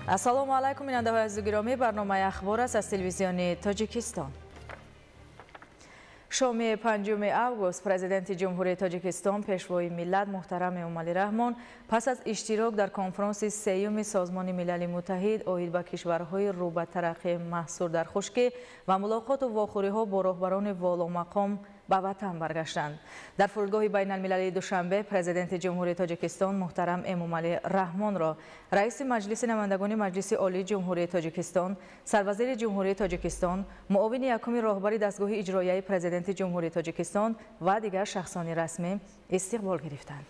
Ассалому алайкум, бинандаҳои азизу гиромӣ, барномаи ахбор аст аз телевизиони Тоҷикистон. Шоми 5 август Президенти Ҷумҳурии Тоҷикистон, Пешвои миллат муҳтарам Эмомалӣ Раҳмон пас аз иштирок дар конфронси сеюми Созмони Милали Муттаҳид оид ба кишварҳои рӯ ба тараққӣ маҳсур дар хушкӣ ва мулоқоту вохӯриҳо бо роҳбарони воломақом ба ватан баргаштанд. Дар фурудгоҳи байналмилалии Душанбе Президенти Ҷумҳурии Тоҷикистон муҳтарам Эмомалӣ Раҳмонро Раиси Маҷлиси намояндагони Маҷлиси Олии Ҷумҳурии Тоҷикистон, Сарвазири Ҷумҳурии Тоҷикистон, муовини якуми роҳбари дастгоҳи иҷроияи Президенти Ҷумҳурии Тоҷикистон ва дигар шахсони расмӣ истиқбол гирифтанд.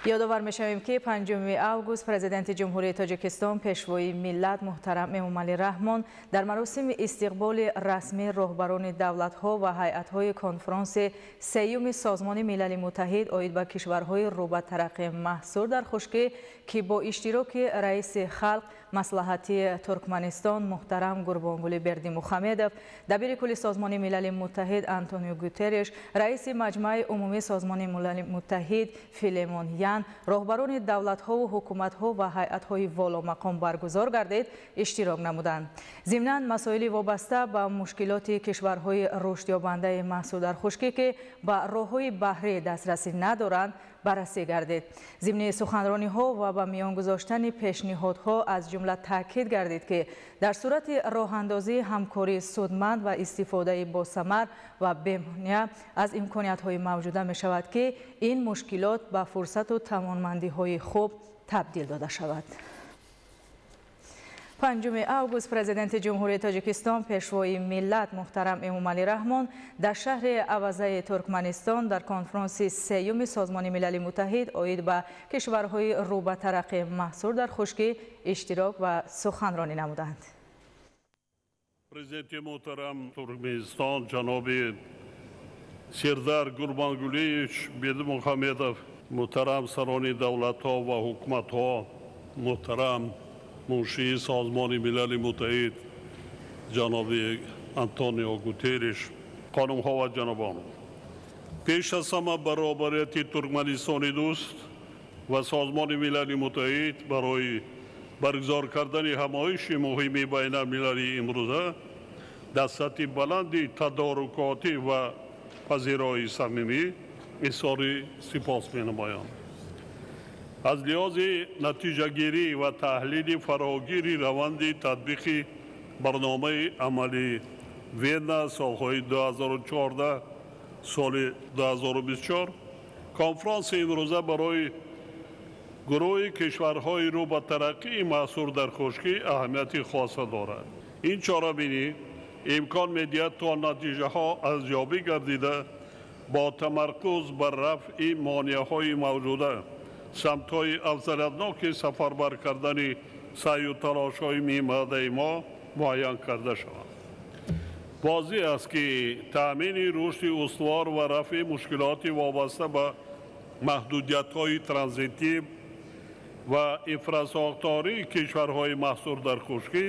Ёдовар мешавем, ки 5 август Президенти Ҷумҳурии Тоҷикистон, Пешвои миллат муҳтарам Эмомалӣ Раҳмон дар маросими истиқболи расмии роҳбарони давлатҳо ва ҳайатҳои конфронси сеюми Созмони Милали Муттаҳид оид ба кишварҳои рӯ ба тараққӣ маҳсур дар хушкӣ, ки бо иштироки раиси халқ маслиҳати Туркманистон муҳтарам Гурбонгулӣ Бердимухамедов, дабири кулли Созмони Милали Муттаҳид Антонио Гутерриш, раиси Маҷмааи умумии Созмони Милали Муттаҳид Филемон Ян, роҳбарони давлатҳову ҳукуматҳо ва ҳайатҳои воломақом баргузор гардид, иштирок намуданд. Зимнан масоили вобаста ба мушкилоти кишварҳои рушдёбандаи маҳсур дар хушкӣ, ки ба роҳҳои баҳрӣ дастрасӣ надоранд, баррасӣ гардид. Зимни суханрониҳо ва ба миён гузоштани пешниҳодҳо аз ҷумла таъкид гардид, ки дар сурати роҳандозии ҳамкории судманд ва истифодаи босамар ва бемонеа аз имкониятҳои мавҷуда мешавад, ки ин мушкилот ба фурсату тавонмандиҳои хуб табдил дода шавад. 5 август Президенти Ҷумҳурии Тоҷикистон, Пешвои миллат муҳтарам Эмомалӣ Раҳмон дар шаҳри Авазаи Туркманистон дар конфронси сеюми Созмони Милали Муттаҳид оид ба кишварҳои рӯ ба тараққӣ маҳсур дар хушкӣ иштирок ва суханронӣ намуданд. Президенти муҳтарам Туркманистон ҷаноби Сердар Гурбангулиевич Бердимухамедов, муҳтарам сарони давлатҳо ва ҳукуматҳо, муҳтарам муншии Созмони Милали Муттаҳид ҷаноби Антонио Гутерриш, хонумҳо ва ҷанобон, пеш аз ҳама баробарияти Туркманистони дӯст ва Созмони Милали Муттаҳид барои баргузор кардани ҳамоиши муҳими байналмилалии имрӯза дар сатҳи баланди тадорукотӣ ва пазироии самимӣ изҳори сипос менамоям. Аз лиҳози натиҷагирӣ ва таҳлили фарогири раванди татбиқи барномаи амалии Вена солҳои 2014 соли 2024 конфронси имрӯза барои гурӯҳи кишварҳои рӯ ба тараққии маҳсур дар хушкӣ аҳамияти хоса дорад. Ин чорабинӣ имкон медиҳад, то натиҷаҳо арзёбӣ гардида, бо тамаркуз бар рафъи монеаҳои мавҷуда, самтҳои афзалиятноки сафарбар кардани саъю талошҳои мимаъдаи мо муайян карда шаванд. Возеҳ аст, ки таъмини рушди устувор ва рафъи мушкилоти вобаста ба маҳдудиятҳои транзитӣ ва инфрасохтории кишварҳои маҳсур дар хушкӣ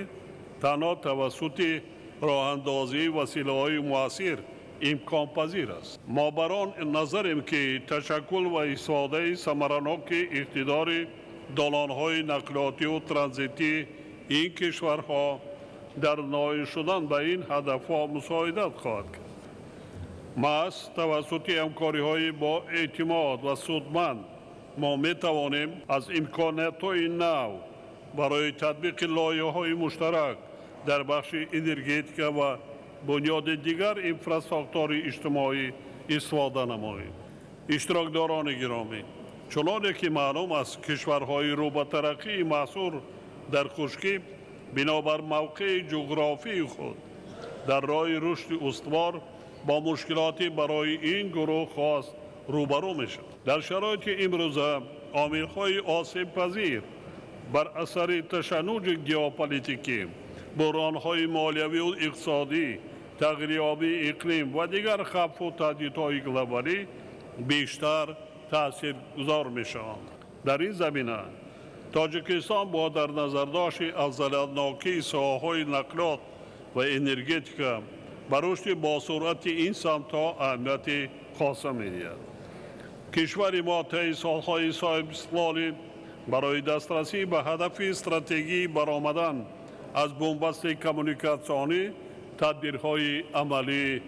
танҳо тавассути роҳандозии василаҳои муассир имконпазир аст. Мо бар он назарем, ки ташаккул ва истифодаи самараноки иқтидори долонҳои нақлиётиву транзитии ин кишварҳо дар ноил шудан ба ин ҳадафҳо мусоидат хоҳад кард. Маҳз тавассути ҳамкориҳои бо эътимод ва судманд мо метавонем аз имкониятҳои нав барои татбиқи лоиҳаҳои муштарак дар бахши энергетика ва бунёди дигар инфрасохтори иҷтимоӣ истифода намоем. Иштирокдорони гиромӣ, чуноне ки маълум аст, кишварҳои рӯ ба тараққии маҳсур дар хушкӣ бинобар мавқеи ҷуғрофии худ дар роҳи рушди устувор бо мушкилоти барои ин гурӯҳ хос рӯбарӯ мешаванд. Дар шароити имрӯза омилҳои осебпазир бар асари ташаннуҷи геополитикӣ, буҳронҳои молиявию иқтисодӣ, тағйирёбии иқлим ва дигар хавфу таҳдидҳои глобалӣ бештар таъсиргузор мешаванд. Дар ин замина Тоҷикистон бо дар назардошти афзалиятнокии соҳаҳои нақлиёт ва энергетика ба рушди босуръати ин самтҳо аҳамияти хоса медиҳад. Кишвари мо таи солҳои соҳибистиқлолӣ Барои дастрасӣ ба ҳадафи стратегии баромадан аз бунбасти коммуникатсионӣ тадбирҳои амалӣ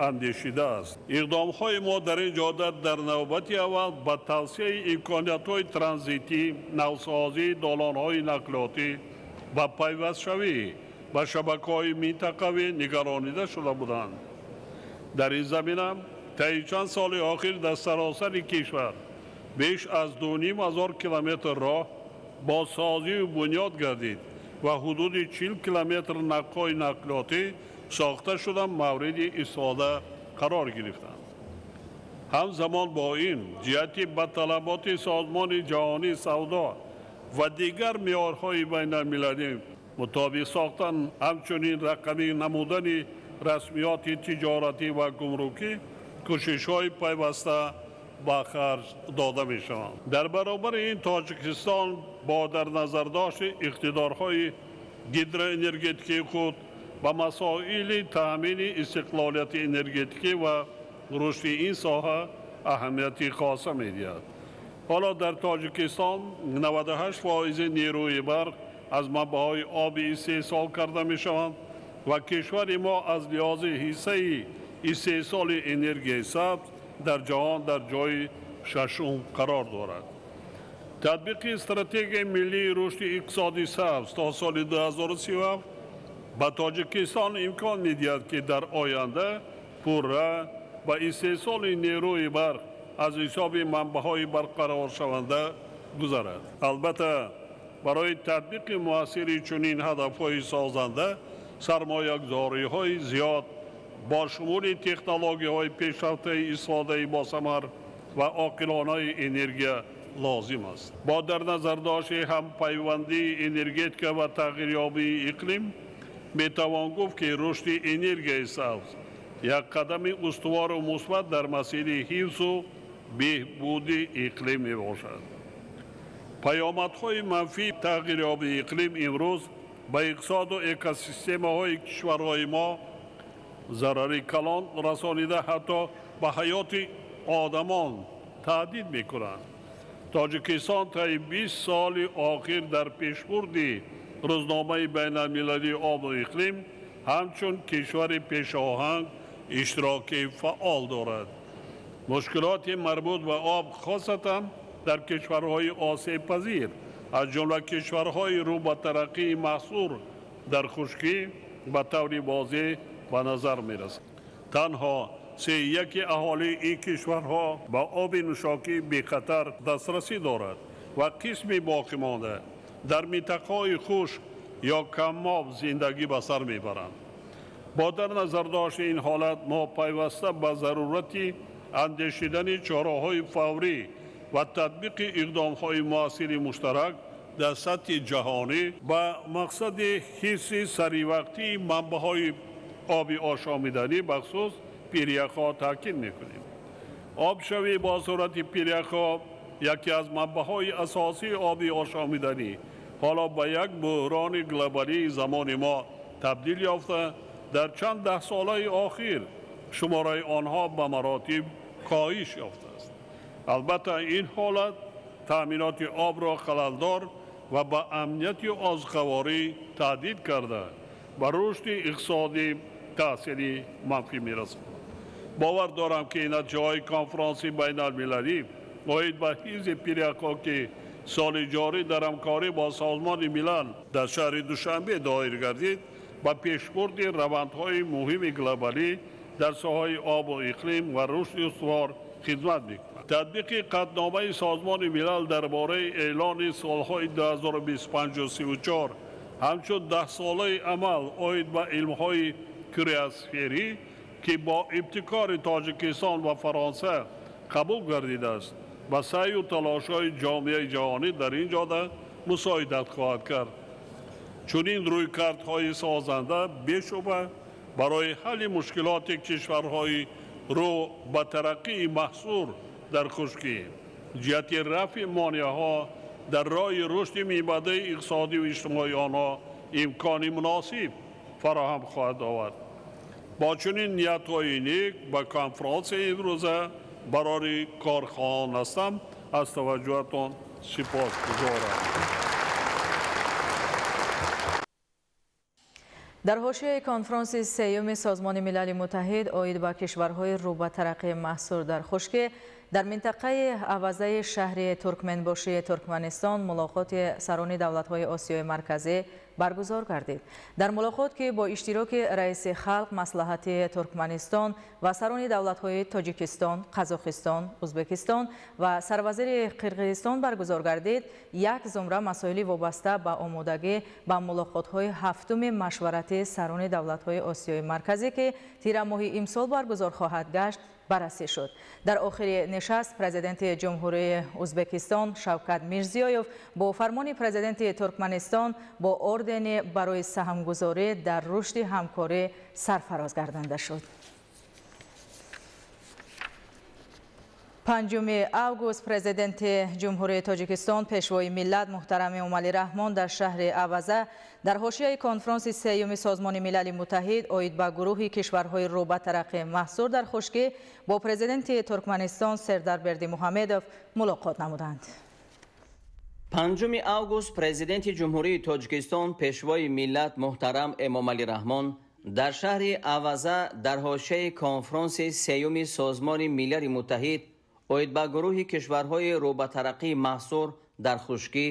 андешидааст. Иқдомҳои мо дар ин ҷода дар навбати аввал ба тавсияи имкониятҳои транзитӣ, навсозии долонҳои нақлиётӣ ва пайвастшавӣ ба шабакаҳои минтақавӣ нигаронида шуда буданд. Дар ин замина таи чанд соли охир дар саросари кишвар беш аз 2500 километр роҳ бозсозию бунёд гардид ва ҳудуди 40 километр нақҳои нақлиётӣ сохта шуда мавриди истифода қарор гирифтанд. Ҳамзамон бо ин ҷиҳати ба талаботи Созмони ҷаҳонии савдо ва дигар меъёрҳои байналмилалӣ мутобиқ сохтан, ҳамчунин рақамӣ намудани расмиёти тиҷоратӣ ва гумрукӣ кӯшишҳои пайваста ба харҷ дода мешаванд. Дар баробари ин Тоҷикистон бо дар назардошти иқтидорҳои гидроэнергетикии худ ба масоили таъмини истиқлолияти энергетикӣ ва рушди ин соҳа аҳамияти хоса медиҳад. Ҳоло дар Тоҷикистон 98% нерӯи барқ аз манбаъҳои оби истеҳсол карда мешаванд ва кишвари мо аз лиҳози ҳиссаи истеҳсоли энергияи сабз дар ҷаҳон дар ҷои шашум қарор дорад. Татбиқи стратегияи миллии рушди иқтисоди сабз то соли 2037 ба Тоҷикистон имкон медиҳад, ки дар оянда пурра ба истеҳсоли нерӯи барқ аз ҳисоби манбаъҳои барқароршаванда гузарад. Албатта, барои татбиқи муассири чунин ҳадафҳои созанда сармоягузориҳои зиёд бо шумули технологияҳои пешрафтаи истифодаи босамар ва оқилонаи энергия лозим аст. Бо дар назардошти ҳампайвандии энергетика ва тағйирёбии иқлим метавон гуфт, ки рушди энергияи сабз як қадами устувору мусбат дар масири ҳифзу беҳбуди иқлим мебошад. Паёмадҳои манфии тағйирёбии иқлим имрӯз ба иқтисоду экосистемаҳои кишварҳои мо зарари калон расонида, ҳатто ба ҳаёти одамон таҳдид мекунанд. Тоҷикистон таи 20 соли охир дар пешбурди рӯзномаи байналмилалии обу иқлим ҳамчун кишвари пешоҳанг иштироки фаъол дорад. Мушкилоти марбут ба об хосатан дар кишварҳои осебпазир, аз ҷумла кишварҳои рӯ ба тараққии маҳсур дар хушкӣ ба таври возеҳ ба назар мерасад. Танҳо 1/3 аҳолии ин кишварҳо ба оби нӯшокӣ бехатар дастрасӣ дорад ва қисми боқимонда дар минтақаҳои хушк ё камоб зиндагӣ ба сар мебаранд. Бо дар назардошти ин ҳолат мо пайваста ба зарурати андешидани чораҳои фаврӣ ва татбиқи иқдомҳои муассири муштарак дар сатҳи ҷаҳонӣ ба мақсади ҳифзи саривақтии манбаъҳои оби ошомиданӣ, бахусус пиряхҳо таъкид мекунем. Обшавӣ бо суръати пиряхҳо яке аз манбаъҳои асосии оби ошомиданӣ ҳоло ба як буҳрони глобалии замони мо табдил ёфта, дар чанд даҳсолаи охир шумораи онҳо ба маротиб коҳиш ёфтааст. Албатта, ин ҳолат таъминоти обро халалдор ва ба амнияти озуқаворӣ таҳдид карда, ба рушди иқтисодӣ таъсири манфӣ мерасонад. Бовар дорам, ки натиҷаҳои конфронси байналмилалӣ оид ба ҳифзи пиряхҳо, ки соли ҷорӣ дар ҳамкорӣ бо Созмони Милал дар шаҳри Душанбе доир гардид, ба пешбурди равандҳои муҳими глобалӣ дар соҳаи обу иқлим ва рушди устувор хидмат мекунад. Татбиқи қатъномаи Созмони Милал дар бораи эълони солҳои 2025-34 ҳамчун даҳсолаи амал оид ба илмҳои криосферӣ, ки бо ибтикори Тоҷикистон ва Фаронса қабул гардидааст, ба саъю талошҳои ҷомеаи ҷаҳонӣ дар ин ҷода мусоидат хоҳад кард. Чунин рӯйкардҳои созанда бешубҳа барои ҳалли мушкилоти кишварҳои рӯ ба тараққии маҳсур дар хушкӣ, ҷиҳати рафъи монеаҳо дар роҳи рушди минбаъдаи иқтисодию иҷтимоии онҳо имкони муносиб фароҳам хоҳад овард. Бо чунин ниятҳои нек ба конфронсияи имрӯза барори кор хоҳон ҳастам. Аз таваҷҷӯҳатон Сипосгузорам. Дар ҳошияи конфронси сеюми Созмони Милали Муттаҳид оид ба кишварҳои рӯ ба тараққӣ маҳсур дар хушкӣ дар минтақаи авазаи шаҳри Туркменбошии Туркманистон мулоқоти сарони давлатҳои Осиёи Марказӣ баргузор гардид. Дар мулоқот, ки бо иштироки раиси халқ маслиҳати Туркманистон ва сарони давлатҳои Тоҷикистон, Қазоқистон, Ӯзбекистон ва сарвазири Қирғизистон баргузор гардид, як зумра масоили вобаста ба омодагӣ ба мулоқотҳои ҳафтуми машваратии сарони давлатҳои Осиёи Марказӣ, ки тирамоҳи имсол баргузор хоҳад гашт, баррасӣ шуд. Дар охири нишаст президенти Ҷумҳурии Ӯзбекистон Шавкат Мирзиёев бо фармони президенти Туркманистон бо ордени барои саҳмгузорӣ дар рушди ҳамкорӣ сарфароз гардонда шуд. 5 август президенти Ҷумҳурии Тоҷикистон Пешвои миллат муҳтарам Эмомалӣ Раҳмон дар шаҳри Аваза дар ҳошияи конфронси сеюми Созмони Милали Муттаҳид оид ба гурӯҳи кишварҳои рӯ ба тараққӣ маҳсур дар хушкӣ бо президенти Туркманистон Сердар Бердимуҳамедов мулоқот намуданд. 5 август президенти Ҷумҳурии Тоҷикистон Пешвои миллат муҳтарам Эмомалӣ Раҳмон дар шаҳри Аваза дар ҳошияи конфронси сеюми Созмони Милали Муттаҳид оид ба гурӯҳи кишварҳои рӯ ба тараққӣ маҳсур дар хушкӣ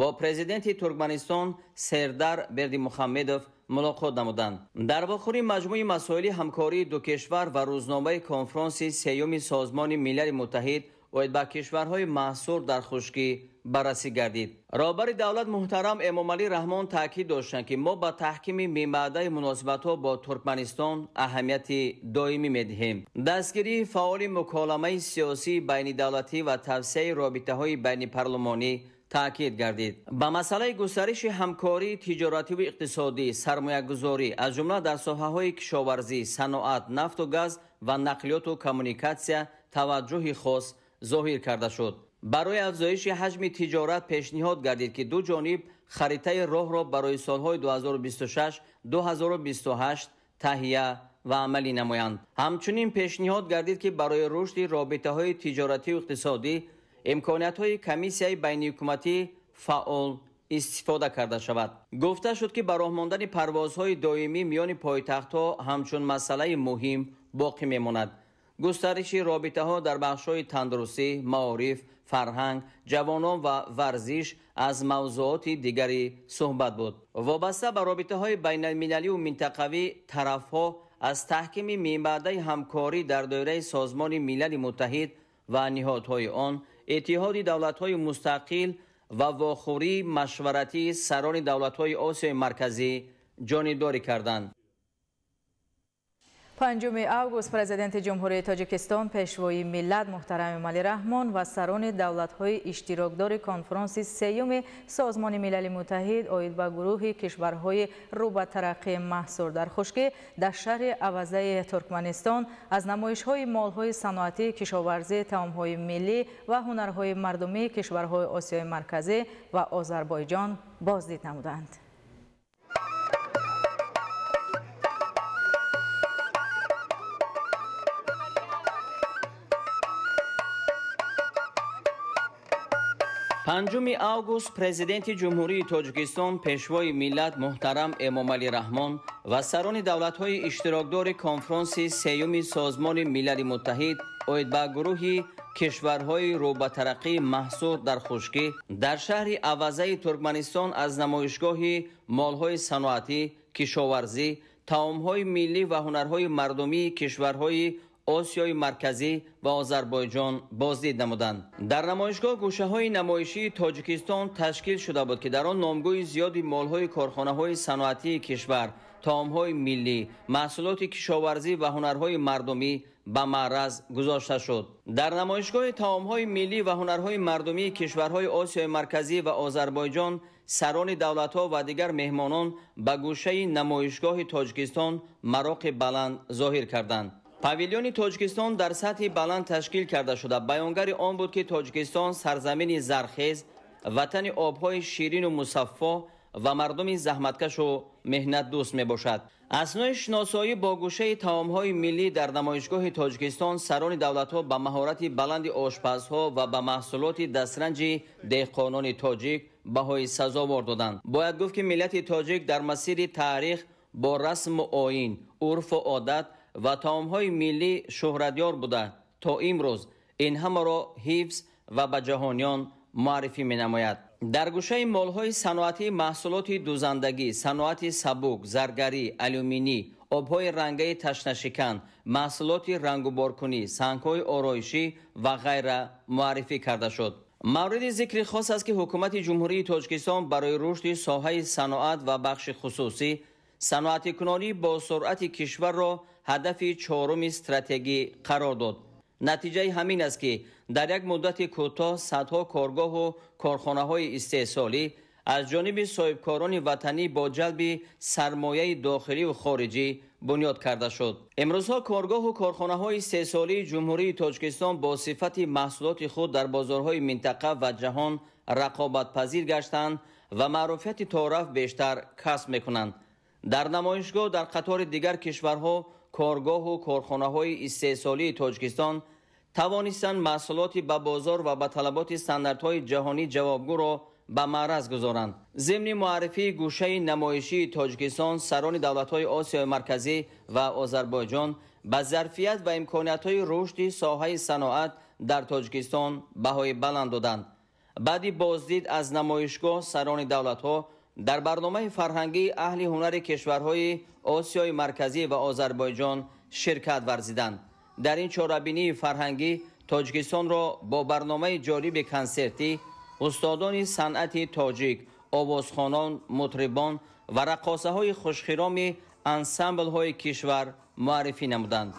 бо президенти Туркманистон Сердар Бердимуҳамедов мулоқот намуданд. Дар вохӯри маҷмӯи масоили ҳамкории ду кишвар ва рӯзномаи конфронси сеюми Созмони Милали Муттаҳид оид ба кишварҳои маҳсур дар хушкӣ баррасӣ гардид. Роҳбари давлат муҳтарам Эмомалӣ Раҳмон таъкид доштанд, ки мо ба таҳкими мемаъдаи муносибатҳо бо Туркманистон аҳамияти доимӣ медиҳем. Дастгирии фаъоли муколамаи сиёсии байнидавлатӣ ва тавсеаи робитаҳои байнипарлумонӣ таъкид гардид. Ба масъалаи густариши ҳамкории тиҷоративу иқтисодӣ, сармоягузорӣ, аз ҷумла дар соҳаҳои кишоварзӣ, саноат, нафту газ ва нақлиёту коммуникатсия таваҷҷӯҳи хос зоҳир карда шуд. Барои афзоиши ҳаҷми тиҷорат пешниҳод гардид, ки ду ҷониб харитаи роҳро барои солҳои 2026-2028 таҳия ва амалӣ намоянд. Ҳамчунин пешниҳод гардид, ки барои рушди робитаҳои тиҷоративу иқтисодӣ имкониятҳои комиссияи байниҳукуматӣ фаъол истифода карда шавад. Гуфта шуд, ки ба роҳ мондани парвозҳои доимӣ миёни пойтахтҳо ҳамчун масъалаи муҳим боқӣ мемонад. Густариши робитаҳо дар бахшҳои тандурустӣ, маориф, фарҳанг, ҷавонон ва варзиш аз мавзӯоти дигари суҳбат буд. Вобаста ба робитаҳои байналмилалию минтақавӣ тарафҳо аз таҳкими мемаъдаи ҳамкорӣ дар доираи Созмони Милали Муттаҳид ва ниҳодҳои он, Иттиҳоди давлатҳои мустақил ва вохӯрии машваратии сарони давлатҳои Осиёи Марказӣ ҷонибдорӣ карданд. 5 август президенти Ҷумҳурии Тоҷикистон Пешвои миллат муҳтарам Эмомалӣ Раҳмон ва сарони давлатҳои иштирокдори конфронси сеюми Созмони Милали Муттаҳид оид ба гурӯҳи кишварҳои рӯ ба тараққӣ маҳсур дар хушкӣ дар шаҳри Авазаи Туркманистон аз намоишҳои молҳои саноатӣ, кишоварзӣ, таомҳои миллӣ ва ҳунарҳои мардумии кишварҳои Осиёи Марказӣ ва Озарбойҷон боздид намуданд. 5 август президенти Ҷумҳурии Тоҷикистон Пешвои миллат муҳтарам Эмомалӣ Раҳмон ва сарони давлатҳои иштирокдори конфронси сеюми Созмони Милали Муттаҳид оид ба гурӯҳи кишварҳои рӯ ба тараққӣ маҳсур дар хушкӣ дар шаҳри Авазаи Туркманистон аз намоишгоҳи молҳои саноатӣ, кишоварзӣ, таомҳои миллӣ ва ҳунарҳои мардумии кишварҳои Осиёи Марказӣ ва Озарбойҷон боздид намуданд. Дар намоишгоҳ гӯшаҳои намоишии Тоҷикистон ташкил шуда буд, ки дар он номгӯи зиёди молҳои корхонаҳои саноатии кишвар, таомҳои миллӣ, маҳсулоти кишоварзӣ ва ҳунарҳои мардумӣ ба маъраз гузошта шуд. Дар намоишгоҳи таомҳои миллӣ ва ҳунарҳои мардумии кишварҳои Осиёи Марказӣ ва Озарбойҷон сарони давлатҳо ва дигар меҳмонон ба гӯшаи намоишгоҳи Тоҷикистон мароқи баланд зоҳир карданд. Павилиони Тоҷикистон дар сатҳи баланд ташкил карда шуда, баёнгари он буд, ки Тоҷикистон сарзамини зархез, ватани обҳои ширину мусаффо ва мардуми заҳматкашу меҳнатдӯст мебошад. Аснои шиносоӣ бо гӯшаи таомҳои миллӣ дар намоишгоҳи Тоҷикистон сарони давлатҳо ба маҳорати баланди ошпазҳо ва ба маҳсулоти дастранҷи деҳқонони тоҷик баҳои сазовор доданд. Бояд гуфт, ки миллати тоҷик дар масири таърих бо расму оин, урфу одат ва таомҳои миллӣ шӯҳратёр буда, то имрӯз ин ҳамаро ҳифз ва ба ҷаҳониён муаррифӣ менамояд. Дар гӯшаи молҳои саноатӣ маҳсулоти дузандагӣ, саноати сабук, заргарӣ, алюминӣ, обҳои рангаи ташнашикан, маҳсулоти рангуборкунӣ, сангҳои ороишӣ ва ғайра муаррифӣ карда шуд. Мавриди зикри хос аст, ки ҳукумати Ҷумҳурии Тоҷикистон барои рушди соҳаи саноат ва бахши хусусӣ саноатикунонӣ бо суръати кишварро ҳадафи чоруми стратегӣ қарор дод. Натиҷаи ҳамин аст, ки дар як муддати кӯтоҳ садҳо коргоҳу корхонаҳои истеҳсолӣ аз ҷониби соҳибкорони ватанӣ бо ҷалби сармояи дохиливу хориҷӣ бунёд карда шуд. Имрӯзҳо коргоҳу корхонаҳои истеҳсолии Ҷумҳурии Тоҷикистон бо сифати маҳсулоти худ дар бозорҳои минтақа ва ҷаҳон рақобатпазир гаштанд ва маъруфияти тораф бештар касб мекунанд. Дар намоишгоҳ дар қатори дигар кишварҳо коргоҳу корхонаҳои истеҳсолии Тоҷикистон тавонистанд маҳсулоти ба бозор ва ба талаботи стандартҳои ҷаҳонӣ ҷавобгӯро ба маъраз гузоранд. Зимни муаррифии гӯшаи намоишии Тоҷикистон сарони давлатҳои Осиёи Марказӣ ва Озарбойҷон ба зарфият ва имкониятҳои рушди соҳаи саноат дар Тоҷикистон баҳои баланд доданд. Баъди боздид аз намоишгоҳ сарони давлатҳо дар барномаи фарҳангии аҳли ҳунари кишварҳои Осиёи Марказӣ ва Озарбойҷон ширкат варзиданд. Дар ин чорабинии фарҳангӣ Тоҷикистонро бо барномаи ҷолиби консертӣ устодони санъати тоҷик, овозхонон, мутрибон ва раққосаҳои хушхироми ансамблҳои кишвар муаррифӣ намуданд.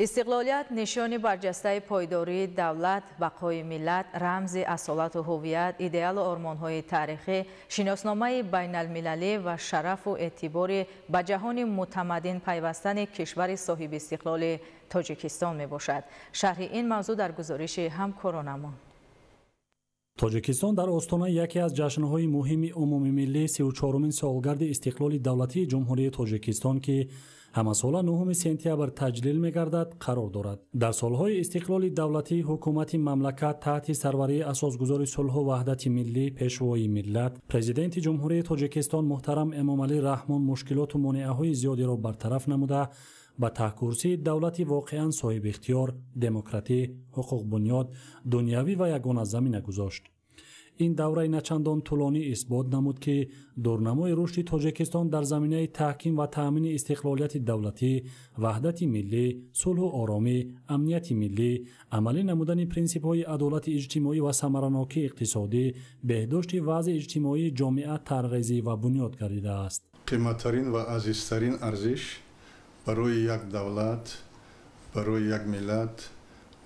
Истиқлолият нишони барҷастаи пойдории давлат, бақои миллат, рамзи асолату ҳуввият, идеалу ормонҳои таърихӣ, шиносномаи байналмилалӣ ва шарафу эътибори ба ҷаҳони мутамаддин пайвастани кишвари соҳибистиқлоли Тоҷикистон мебошад. Шарҳи ин мавзӯъ дар гузориши ҳамкоронамон. Тоҷикистон дар остонаи яке аз ҷашнҳои муҳими умумимиллӣ 34-умин солгарди истиқлоли давлатии Ҷумҳурии Тоҷикистон, ки ҳамасола 9 сентябр таҷлил мегардад, қарор дорад. Дар солҳои истиқлоли давлатӣ ҳукумати мамлакат таҳти сарварии асосгузори сулҳу ваҳдати миллӣ, пешвои миллат, президенти Ҷумҳурии Тоҷикистон муҳтарам Эмомалӣ Раҳмон мушкилоту монеаҳои зиёдеро бартараф намуда, ба таҳкурсии давлати воқеан соҳибихтиёр, демократӣ, ҳуқуқбунёд, дунявӣ ва ягона замина гузошт. Ин давраи начандон тӯлонӣ исбот намуд, ки дурнамои рушди Тоҷикистон дар заминаи таҳким ва таъмини истиқлолияти давлатӣ, ваҳдати миллӣ, сулҳу оромӣ, амнияти миллӣ, амалӣ намудани принсипҳои адолати иҷтимоӣ ва самаранокии иқтисодӣ, беҳдошти вазъи иҷтимоии ҷомеа тарғизӣ ва бунёд гардидааст. Қиматтарин ва азизтарин арзиш барои як давлат, барои як миллат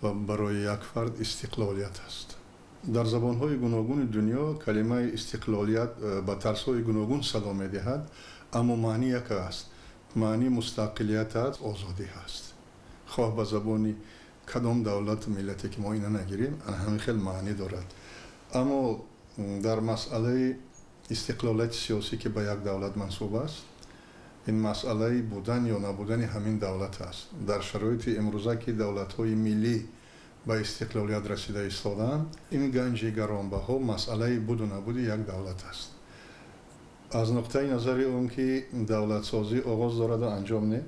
ва барои як фард истиқлолият аст. Дар забонҳои гуногуни дунё калимаи истиқлолият ба тарзҳои гуногун садо медиҳад, аммо маъни як аст. Маъни мустақилият аст, озодӣ ҳаст. Хоҳ ба забони кадом давлату миллате ки мо ина нагирем, ҳамин хел маънӣ дорад. Аммо дар масъалаи истиқлолияти сиёсӣ, ки ба як давлат мансуб аст, ин масъалаи будан ё набудани ҳамин давлат аст. Дар шароити имрӯза, ки давлатҳои миллӣ ба истиқлолият расида истодаанд, ин ганҷи гаронбаҳо масъалаи буду набуди як давлат аст. Аз нуқтаи назари он ки давлатсозӣ оғоз дораду анҷом не,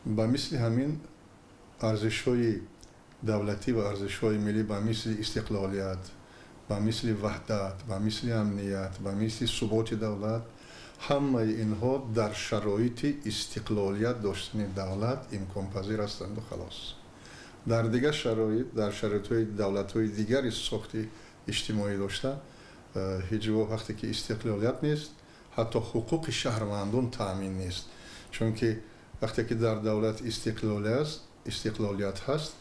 ба мисли ҳамин арзишҳои давлатӣ ва арзишҳои миллӣ, ба мисли истиқлолият, ба мисли ваҳдат, ба мисли амният, ба мисли суботи давлат, ҳамаи инҳо дар шароити истиқлолият доштани давлат имконпазир ҳастанду халос. Дар дигар шароит, дар шароитҳои давлатҳои дигари сохти иҷтимоӣ дошта, ҳеҷ гоҳ вақте ки истиқлолият нест, ҳатто ҳуқуқи шаҳрвандон таъмин нест. Чунки вақте ки дар давлат истиқлолият ҳаст,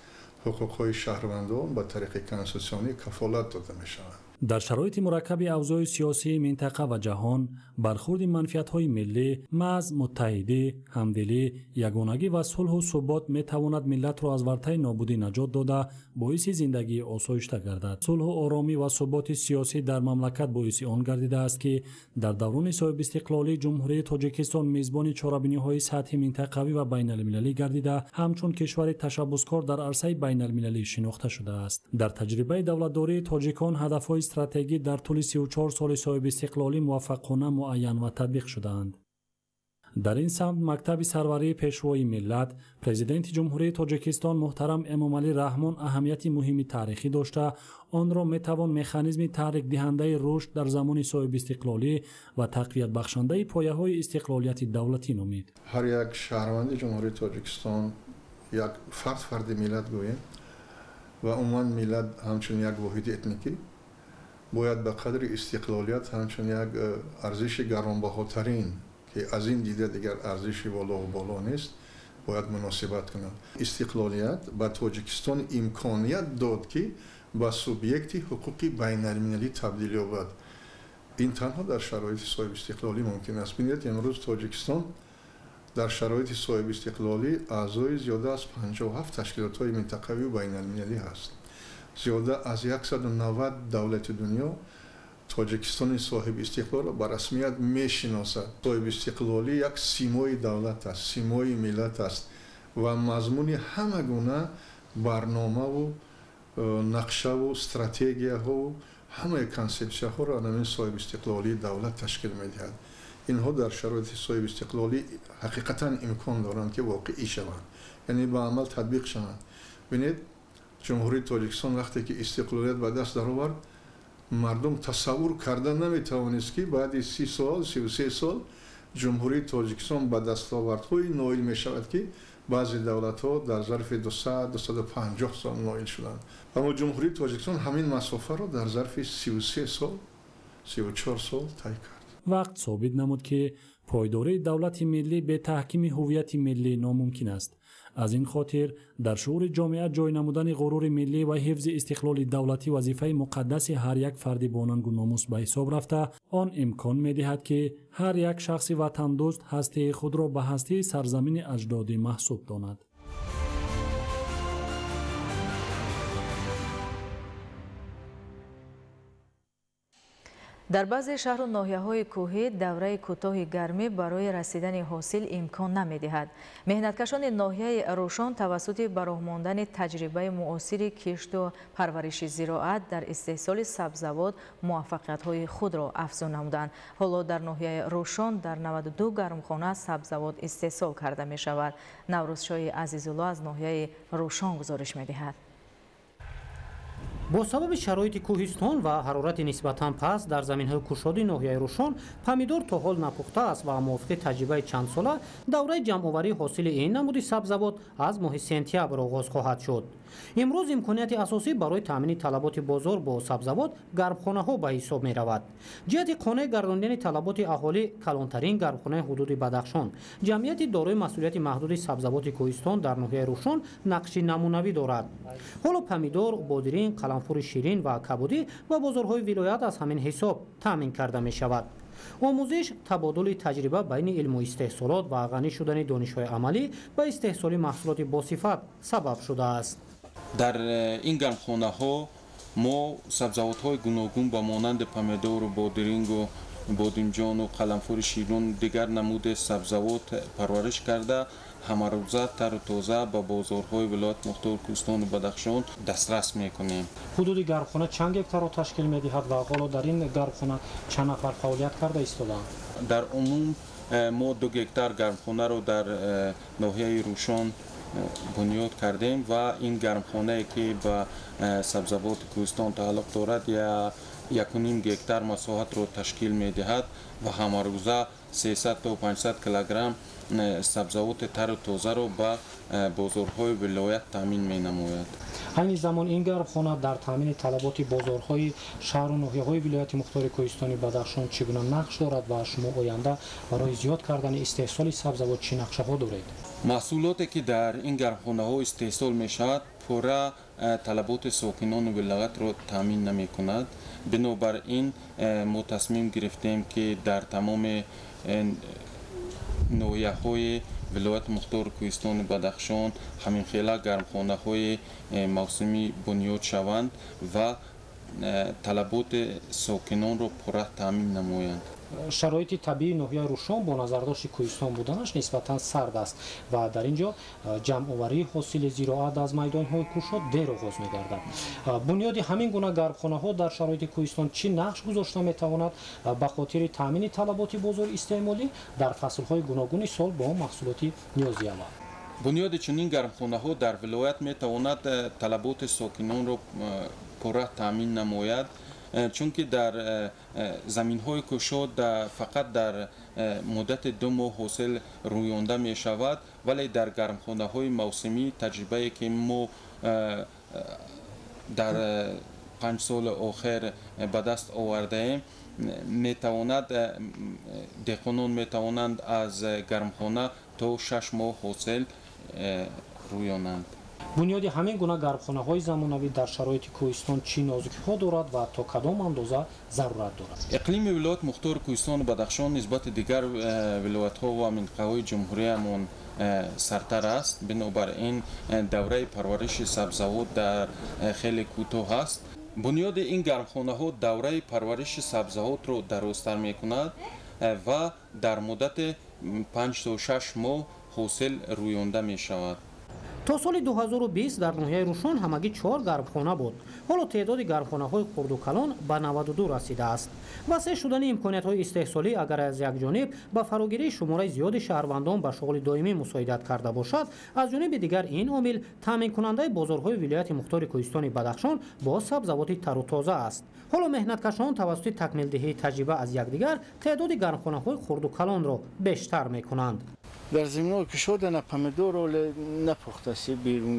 ҳуқуқҳои шаҳрвандон ба тариқи конститутсионӣ кафолат дода мешаванд. Дар шароити мураккаби авзои сиёсии минтақа ва ҷаҳон, бархурди манфиатҳои миллӣ, маҳз муттаҳидӣ, ҳамдилӣ, ягонагӣ ва сулҳу субот метавонад миллатро аз вартаи нобудӣ наҷот дода, боиси зиндагии осоишта гардад. Сулҳу оромӣ ва суботи сиёсӣ дар мамлакат боиси он гардидааст, ки дар даврони соҳибистиқлолии Ҷумҳурии Тоҷикистон мизбони чорабиниҳои сатҳи минтақавӣ ва байналмилалӣ гардида, ҳамчун кишвари ташаббускор дар арсаи байналмилалӣ шинохта шудааст. Дар таҷрибаи давлатдории тоҷикон ҳадафҳои стратегӣ дар тӯли 34 соли соҳибистиқлолӣ муваффақона муайян ва татбиқ шудаанд. Дар ин самт мактаби сарварии Пешвои миллат, Президенти Ҷумҳурии Тоҷикистон муҳтарам Эмомалӣ Раҳмон аҳамияти муҳими таърихӣ дошта, онро метавон механизми таҳрикдиҳандаи рушд дар замони соҳибистиқлолӣ ва тақвиятбахшандаи пояҳои истиқлолияти давлатӣ номид. Ҳар як шаҳрванди Ҷумҳурии Тоҷикистон, як фарди миллат гӯем ва умуман миллат ҳамчун як воҳиди этникӣ бояд ба қадри истиқлолият ҳамчун як арзиши гаронбаҳотарин, ки аз ин дида дигар арзиши волову боло нест, бояд муносибат кунад. Истиқлолият ба Тоҷикистон имконият дод, ки ба субъекти ҳуқуқи байналмилалӣ табдил ёбад. Ин танҳо дар шароити соҳибистиқлолӣ мумкин аст. Бинед, имрӯз Тоҷикистон дар шароити соҳибистиқлолӣ аъзои зиёда аз 57 ташкилотҳои минтақавию байналмилалӣ ҳаст. Зиёда аз 190 давлати дунё Тоҷикистони соҳибистиқлолро ба расмият мешиносад. Соҳибистиқлолӣ як симои давлат аст, симои миллат аст ва мазмуни ҳама гуна барномаву нақшаву стратегияҳову ҳамаи консепсияҳоро ҳамин соҳибистиқлолии давлат ташкил медиҳад. Инҳо дар шароити соҳибистиқлолӣ ҳақиқатан имкон доранд, ки воқеӣ шаванд, яъне ба амал татбиқ шаванд. Бинед, Ҷумҳурии Тоҷикистон вақте ки истиқлолият ба даст даровард, мардум тасаввур карда наметавонист, ки баъди 30 сол, 33 сол Ҷумҳурии Тоҷикистон ба дастовардҳои ноил мешавад, ки баъзе давлатҳо дар зарфи 200-250 сол ноил шуданд. Аммо Ҷумҳурии Тоҷикистон ҳамин масофаро дар зарфи 33 сол, 34 сол тай кард. Вақт собит намуд, ки пойдории давлати миллӣ бе таҳкими ҳуввияти миллӣ номумкин аст. Аз ин хотир дар шуури ҷомеа ҷой намудани ғурури миллӣ ва ҳифзи истиқлоли давлатӣ вазифаи муқаддаси ҳар як фарди бонангу номус ба ҳисоб рафта, он имкон медиҳад, ки ҳар як шахси ватандӯст ҳастии худро ба ҳастии сарзамини аҷдодӣ маҳсуб донад. Дар баъзе шаҳру ноҳияҳои кӯҳӣ давраи кӯтоҳи гармӣ барои расидани ҳосил имкон намедиҳад. Меҳнаткашони ноҳияи Рӯшон тавассути ба роҳ мондани таҷрибаи муосири кишту парвариши зироат дар истеҳсоли сабзавот муваффақиятҳои худро афзун намуданд. Ҳоло дар ноҳияи Рӯшон дар 92 гармхона сабзавот истеҳсол карда мешавад. Наврӯзшоҳи Азизулло аз ноҳияи Рӯшон гузориш медиҳад. Бо сабаби шароити кӯҳистон ва ҳарорати нисбатан паст дар заминҳои кушоди ноҳияи Рӯшон помидор то ҳол напухта аст ва мувофиқи таҷрибаи чандсола давраи ҷамъоварии ҳосили ин намуди сабзавот аз моҳи сентябр оғоз хоҳад шуд. Имрӯз имконияти асосӣ барои таъмини талаботи бозор бо сабзавот гармхонаҳо ба ҳисоб меравад. Ҷиҳати қонеъ гардондани талаботи аҳолӣ калонтарин гармхонаи ҳудуди Бадахшон, ҷамъияти дорои масъулияти маҳдуди сабзавоти кӯҳистон дар ноҳияи Рӯшон нақши намунавӣ дорад. Ҳоло помидор, бодиринг, қаламфури ширин ва кабудӣ ба бозорҳои вилоят аз ҳамин ҳисоб таъмин карда мешавад. Омӯзиш, табодули таҷриба байни илму истеҳсолот ва ғанӣ шудани донишҳои амалӣ ба истеҳсоли маҳсулоти босифат сабаб шудааст. Дар ин гармхонаҳо мо сабзавотҳои гуногун ба монанди помидору бодирингу бодимҷону қаламфури ширин дигар намуди сабзавот парвариш карда, ҳамарӯза тару тоза ба бозорҳои вилояти мухтори Кӯҳистону Бадахшон дастрас мекунем. Ҳудуди гармхона чанд гектарро ташкил медиҳад ва ҳоло дар ин гармхона чанд нафар фаъолият карда истодаанд? Дар умум мо 2 гектар гармхонаро дар ноҳияи Рӯшон бунёд кардем ва ин гармхонае ки ба сабзавоти кӯҳистон тааллуқ дорад 1.5 гектар масоҳатро ташкил медиҳад ва ҳамарӯза 300 то 500 килограмм сабзавоти тару тозаро ба бозорҳои вилоят таъмин менамояд. Айни замон ин гармхона дар таъмини талаботи бозорҳои шаҳру ноҳияҳои вилояти мухтори Кӯҳистони Бадахшон чӣ гуна нақш дорад ва шумо оянда барои зиёд кардани истеҳсоли сабзавот чӣ нақшаҳо доред? Маҳсулоте ки дар ин гармхонаҳо истеҳсол мешавад, пурра талаботи сокинони вилоятро таъмин намекунад. Бинобар ин мо тасмим гирифтем, ки дар тамоми ноҳияҳои вилояти мухтори Кӯҳистони Бадахшон ҳаминхела гармхонаҳои мавсимӣ бунёд шаванд ва талаботи сокинонро пурра таъмин намоянд. Шароити табиии ноҳияи Рӯшон бо назардошти кӯҳистон буданаш нисбатан сард аст ва дар ин ҷо ҷамъоварии ҳосили зироат аз майдонҳои кушод дер оғоз мегардад. Бунёди ҳамин гуна гармхонаҳо дар шароити кӯҳистон чӣ нақш гузошта метавонад ба хотири таъмини талаботи бозори истеъмолӣ дар фаслҳои гуногуни сол бо маҳсулоти ниёзи аввал? Бунёди чунин гармхонаҳо дар вилоят метавонад талаботи сокинонро пурра таъмин намояд, чунки дар заминҳои кушод фақат дар муддати 2 моҳ ҳосил рӯёнда мешавад, вале дар гармхонаҳои мавсимӣ таҷрибае ки мо дар 5 соли охир ба даст овардаем, метавонад деҳқонон метавонанд аз гармхона то 6 моҳ ҳосил рӯёнанд. Бунёди ҳамин гуна гармхонаҳои замонавӣ дар шароити кӯҳистон чӣ нозукиҳо дорад ва то кадом андоза зарурат дорад? Иқлими вилоят мухтори Кӯҳистону Бадахшон нисбати дигар вилоятҳо ва минтақаҳои ҷумҳуриямон сартар аст. Бинобар ин давраи парвариши сабзавот дар хеле кӯтоҳ аст. Бунёди ин гармхонаҳо давраи парвариши сабзавотро дарозтар мекунад ва дар муддати 5 то 6 моҳ ҳосил рӯёнда мешавад. То соли 2020 дар ноҳияи Рӯшон ҳамагӣ 4 гармхона буд. Ҳоло теъдоди гармхонаҳои хурду калон ба 92 расидааст. Васеъ шудани имкониятҳои истеҳсолӣ агар аз як ҷониб ба фарогирии шумораи зиёди шаҳрвандон ба шуғли доимӣ мусоидат карда бошад, аз ҷониби дигар ин омил таъминкунандаи бозорҳои вилояти мухтори Кӯҳистони Бадахшон бо сабзавоти тару тоза аст. Ҳоло меҳнаткашон тавассути такмилдиҳии таҷриба аз якдигар теъдоди гармхонаҳои хурду калонро бештар мекунанд. Дар заминҳои кушода на помидор оле напухтаси берун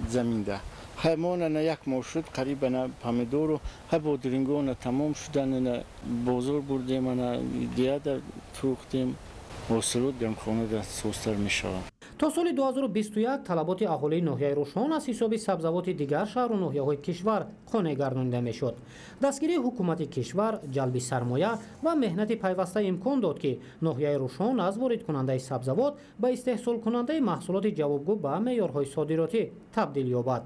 заминда. Ҳамона на як моҳ шуд, қариба на помидору, ҳа бодирингона тамом шудан, на бозор бурдем, на дияда фурӯхтем. Ҳосилот гармхонада созтар мешавад. То соли 2021 талаботи аҳолии ноҳияи Рӯшон аз ҳисоби сабзавоти дигар шаҳру ноҳияҳои кишвар қонеъ гардонида мешуд. Дастгирии ҳукумати кишвар, ҷалби сармоя ва меҳнати пайваста имкон дод, ки ноҳияи Рӯшон аз воридкунандаи сабзавот ба истеҳсолкунандаи маҳсулоти ҷавобгӯ ба меъёрҳои содиротӣ табдил ёбад.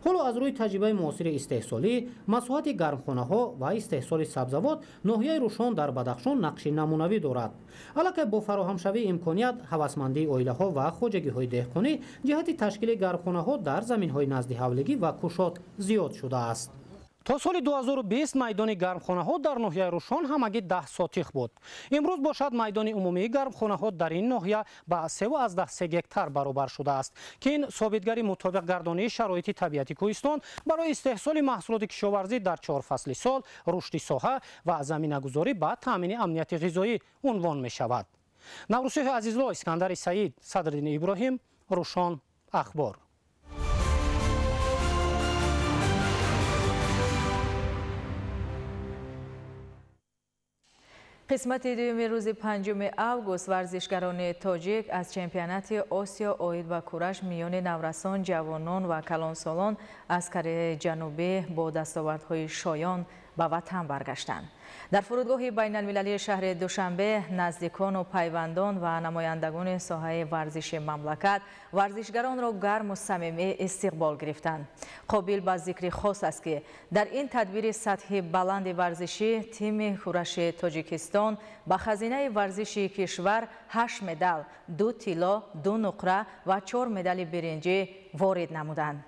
Ҳоло аз рӯи таҷрибаи муосири истеҳсолӣ, масоҳати гармхонаҳо ва истеҳсоли сабзавот ноҳияи Рӯшон дар Бадахшон нақши намунавӣ дорад. Аллакай бо фароҳамшавии имконият, ҳавасмандии оилаҳо ва хоҷагиҳои деҳқонӣ ҷиҳати ташкили гармхонаҳо дар заминҳои назди ҳавлигӣ ва кушод зиёд шудааст. То соли 2020 майдони гармхонаҳо дар ноҳияи Рӯшон ҳамагӣ 10 сотих буд. Имрӯз бошад майдони умумии гармхонаҳо дар ин ноҳия ба 3,3 гектар баробар шудааст, ки ин собитгари мутобиқгардонии шароити табиати кӯҳистон барои истеҳсоли маҳсулоти кишоварзӣ дар 4 фасли сол, рушди соҳа ва заминагузорӣ ба таъмини амнияти ғизоӣ унвон мешавад. Наврӯзшоҳи Азизло, Искандари Саид, Садриддини Иброҳим, Рӯшон, Ахбор. Қисмати дуюми рӯзи 5 август варзишгарони тоҷик аз чемпионати Осиё оид ба кураш миёни наврасон, ҷавонон ва калонсолон аз Кореяи Ҷанубӣ бо дастовардҳои шоён ба ватан баргаштанд. Дар фурудгоҳи байналмилалии шаҳри Душанбе наздикону пайвандон ва намояндагони соҳаи варзиши мамлакат варзишгаронро гарму самимӣ истиқбол гирифтанд. Қобил ба зикри хос аст, ки дар ин тадбири сатҳи баланди варзишӣ тими кураши Тоҷикистон ба хазинаи варзиши кишвар 8 медал, 2 тилло, 2 нуқра ва 4 медали биринҷӣ ворид намуданд.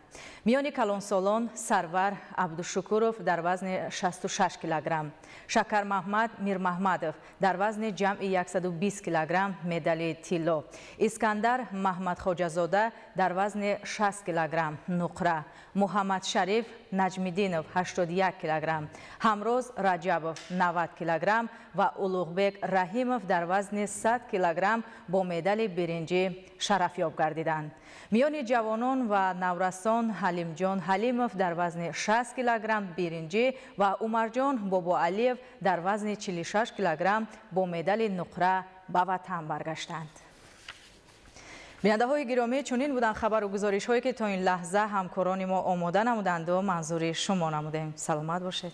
Миёни калонсолон Сарвар Абдушукуров дар вазни 66 килограмм, Шакармаҳмад Мирмаҳмадов дар вазни ҷамъи 120 килограмм медали тилло, Искандар Маҳмадхоҷазода дар вазни 60 килограмм нуқра, Муҳаммадшариф Наҷмиддинов 81 килограмм, Ҳамроз Раҷабов 90 килограмм ва Улуғбек Раҳимов дар вазни 100 килограмм бо медали биринҷӣ шарафёб гардиданд. Миёни ҷавонон ва наврасон Ҳалимҷон Ҳалимов дар вазни 60 килограмм биринҷӣ ва Умарҷон Бобоалиев дар вазни 46 килограмм бо медали нуқра ба ватан баргаштанд. Бинандаҳои гиромӣ, чунин буданд хабару гузоришҳое, ки то ин лаҳза ҳамкорони мо омода намуданду манзури шумо намудем. Саломат бошед.